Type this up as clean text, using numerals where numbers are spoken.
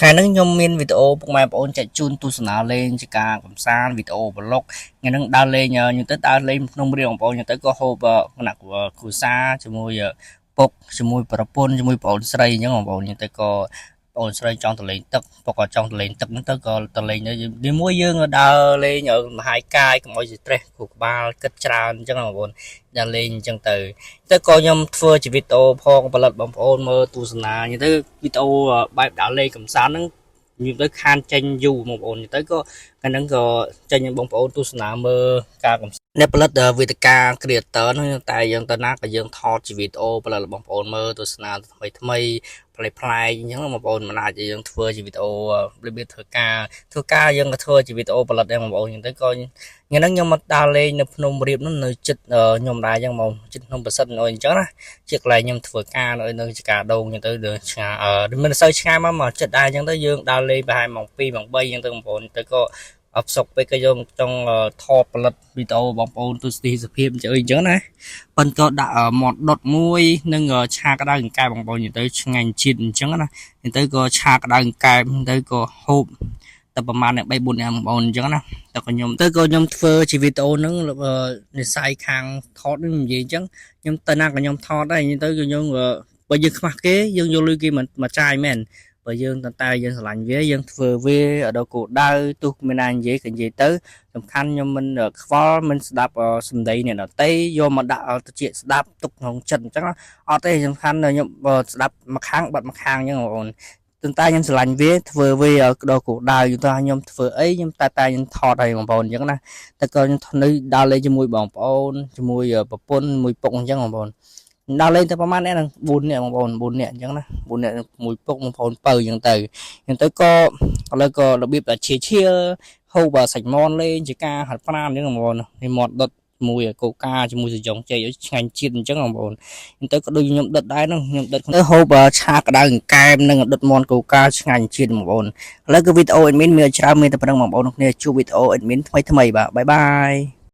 ថ្ងៃនេះខ្ញុំមានវីដេអូពុកម៉ែបងប្អូនចែកជូនទស្សនាលេងជាការកំសាន្តវីដេអូ vlog ថ្ងៃនេះដើរលេងខ្ញុំទៅដើរលេងក្នុងរៀងបងប្អូនខ្ញុំទៅក៏ហូបគណៈគ្រួសារជាមួយពុកជាមួយប្រពន្ធជាមួយប្អូនស្រីអញ្ចឹងបងប្អូនខ្ញុំទៅក៏បងស្រីចង់ទៅលេងទឹកពុកក៏ចង់ទៅលេងទឹកហ្នឹងទៅក៏ទៅលេងទៅនេះមួយយើងដើរលេងឲ្យមហាយកាយកុំឲ្យ stress ខួរក្បាលគិតច្រើនអញ្ចឹងបងប្អូនដើរលេងអញ្ចឹងទៅទៅក៏ខ្ញុំធ្វើជាវីដេអូផងផលិតបងប្អូនមើលទស្សនាអញ្ចឹងទៅវីដេអូបែបដើរលេងកំសាន្តហ្នឹងខ្ញុំទៅខានចេញយូរបងប្អូនទៅក៏កាលហ្នឹងក៏ចេញឲ្យបងប្អូនទស្សនាមើលការកំសាន្តអ្នកផលិតវេទិកា creator ហ្នឹងតែយើងទៅណាក៏យើងថតជាវីដេអូផលិតរបស់បងប្អូនមើលទស្សនាថ្មីថ្មីប្លែកប្លែកអញ្ចឹងបងប្អូនមិនអាចយើងធ្វើជាវីដេអូរបៀបធ្វើការធ្វើការយើងក៏ធ្វើជាវីដេអូផលិតដែរបងប្អូនអញ្ចឹងទៅក៏ថ្ងៃហ្នឹងខ្ញុំមកដើរលេងនៅភ្នំរៀបនោះនៅចិត្តខ្ញុំដែរអញ្ចឹងមកចិត្តភ្នំប្រសិទ្ធនៅអញ្ចឹងណាជាកន្លែងខ្ញុំធ្វើការនៅនៅចការដូងអញ្ចឹងទៅឆ្ងាយមិនសូវឆ្ងាយមកមកចិត្តដែរអញ្ចឹងទៅយើងដើរលេងប្រហែលម៉ោង2ម៉ោង3អញ្ចឹងទៅបងប្អូនទៅក៏អផ្សុកពេកក៏យើងចង់ថតផលិតវីដេអូបងប្អូនទស្សនីសភាពអញ្ចឹងអញ្ចឹងណាប៉ុន្តែក៏ដាក់មាត់ដុតមួយនិងឆាក្តៅកង្កែបបងប្អូនទៅឆ្ងាញ់ជាតិអញ្ចឹងណាទៅក៏ឆាក្តៅកង្កែបទៅក៏ហូបតែប្រហែលអ្នក3 4នាក់បងប្អូនអញ្ចឹងណាតែក៏ខ្ញុំទៅក៏ខ្ញុំធ្វើជាវីដេអូហ្នឹងនិស័យខាងថតនេះនិយាយអញ្ចឹងខ្ញុំទៅណាក៏ខ្ញុំថតដែរទៅក៏ខ្ញុំបើយើងខ្មាស់គេយើងយកលុយគេមកចាយមែនបើយើងតតែយើងស្រឡាញ់វាយើងធ្វើវាដល់គោលដៅទោះមានណានិយាយក៏និយាយទៅសំខាន់ខ្ញុំមិនខ្វល់មិនស្ដាប់សម្ដីអ្នកដទៃយកមកដាក់ទៅជាស្ដាប់ទុកក្នុងចិត្តអញ្ចឹងអត់ទេសំខាន់ខ្ញុំស្ដាប់មួយខាងបាត់មួយខាងអញ្ចឹងបងប្អូនទន្តែខ្ញុំស្រឡាញ់វាធ្វើវាឲ្យដល់គោលដៅយល់ថាខ្ញុំធ្វើអីខ្ញុំតែតែខ្ញុំថតឲ្យបងប្អូនអញ្ចឹងណាតែក៏ខ្ញុំនៅដើរលេងជាមួយបងប្អូនជាមួយប្រពន្ធមួយពុកអញ្ចឹងបងប្អូនដើរលេងតែប្រហែលអ្នកហ្នឹង4នាក់បងប្អូន4នាក់អញ្ចឹងណា4នាក់មួយពុកបងប្អូនពៅអញ្ចឹងទៅអញ្ចឹងទៅក៏ឥឡូវក៏របៀបតែជាឈៀលហូបសាច់មន់លេងជាការហាត់ប្រាណអញ្ចឹងបងប្អូននេះមាត់ដុតជាមួយកូកាជាមួយសយ៉ងចេកឲ្យឆ្ងាញ់ជាតិអញ្ចឹងបងប្អូនអញ្ចឹងទៅក៏ដូចខ្ញុំដុតដែរហ្នឹងខ្ញុំដុតទៅហូបឆាក្តៅកង្កែបនិងដុតមន់កូកាឆ្ងាញ់ជាតិបងប្អូនឥឡូវគឺវីដេអូ admin មានច្រើនមានតែប៉ុណ្្នឹងបងប្អូនគ្នាជួបវីដេអូ admin ថ្មីថ្មីបាទ bye bye.